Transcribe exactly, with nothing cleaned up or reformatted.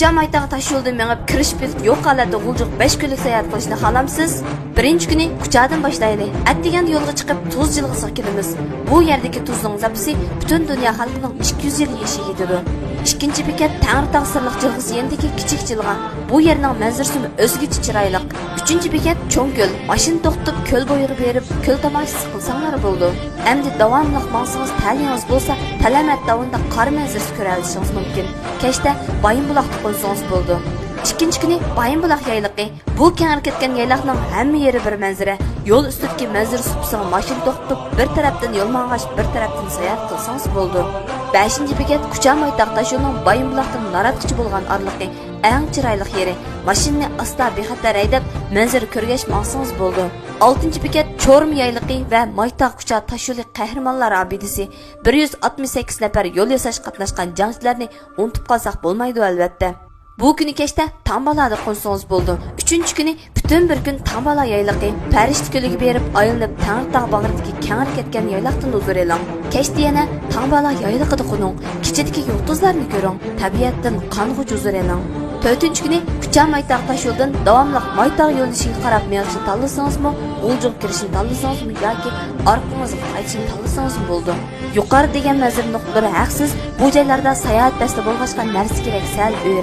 كۇچا مايتاغ تاشيولىدا مېڭىپ، كىرىش بېلىتى يوق ھالەتتە غۇلجىغا بەش كۈنلۈك ساياھەت قىلىشنى خالامسىز؟ بىرىنچى كۈنى كۇچادىن باشلايلى. ئەتىگەندە يولغا چىقىپ، تۇز جىلغىسىغا كېلىمىز. بۇ يەردىكى تۇزنىڭ زاپىسى پۈتۈن دۇنيا خەلقىنىڭ ئىككى يۈز يىل يېشىگە يېتىدۇ. ئىككىنچى بېكەت تەڭرىتاغ سىرلىق جىلغىسى يېنىدىكى كىچىك جىلغا. بۇ يەرنىڭ مەنزىرىسىمۇ ئۆزگىچە چىرايلىق. ئۈچىنچى بېكەت چوڭ كۆل. ماشىنا توختىتىپ، كۆل بويىغا بېرىپ، كۆل تاماشىسى قىلساڭلار بولىدۇ. ئەمدى داۋاملىق ماڭسىڭىز، تەلىيىڭىز بولسا، تەلەمەت داۋىنىدا قار مەنزىرىسى كۆرەلىشىڭىز مۇمكىن. كەچتە بايىنبۇلاقتا قونسىڭىز بولىدۇ. ئىككىنچى كۈنى بايىنبۇلاق يايلىقى. بۇ كەڭرى كەتكەن يايلاقنىڭ ھەممە يېرى بىر مەنزىرە. يول ئۈستىدىكى مەنزىرە سۇپىسىغا ماشىنا توختىتىپ، بىر تەرەپتىن يول ماڭغاچ، بىر تەرەپتىن ساياھەت قىلسىڭىز بولىدۇ. بەشىنچى بېكەت كۇچا مايتاغ تاشيولىنىڭ بايىنبۇلاقتىن ناراتقىچە بولغان ئارىلىقى. ئەڭ چىرايلىق يېرى. ماشىنىنى ئاستا، بىخەتەر ھەيدەپ، مەنزىرە كۆرگەچ ماڭسىڭىز بولىدۇ. ئالتىنچى بېكەت چورما يايلىقى ۋە مايتاغ كۇچا تاشيولى قەھرىمانلار ئابىدىسى. بىر يۈز ئاتمىش سەككىز نەپەر يول ياساشقا قاتناشقان جەڭچىلەرنى ئۇنتۇپ قالساق بولمايدۇ، ئەلۋەتتە. بۇ كۈنى كەچتە تاڭبالادا قونسىڭىز بولىدۇ. ئۈچىنچى كۈنى پۈتۈن بىر كۈن تاڭبالا يايلىقى، پەرىشتە كۆلىگە بېرىپ ئايلىنىپ، تەڭرىتاغ باغرىدىكى كەڭرى كەتكەن يايلاقتىن ھۇزۇر ئېلىڭ. كەچتە يەنە تاڭبالا يايلىقىدا قونۇڭ، كېچىدىكى يۇلتۇزلارنى كۆرۈڭ، تەبىئەتتىن قانغۇچ ھۇزۇر ئېلىڭ. تۆتىنچى كۈنى كۇچا مايتاغ تاشيولىدىن داۋاملىق مايتاغ يۆنىلىشىگە قاراپ مېڭىشنى تاللىسىڭىزمۇ، غۇلجىغا كىرىشنى تاللىسىڭىزمۇ ياكى ئارقىڭىزغا قايتىشنى تاللىسىڭىزمۇ بولىدۇ. يۇقىرىدا دېگەن مەنزىرە نۇقتىلىرى ھەقسىز، بۇ جايلاردا ساياھەت پەسلى بولغاچقا نەرسە كېرەك سەل ئۆرە.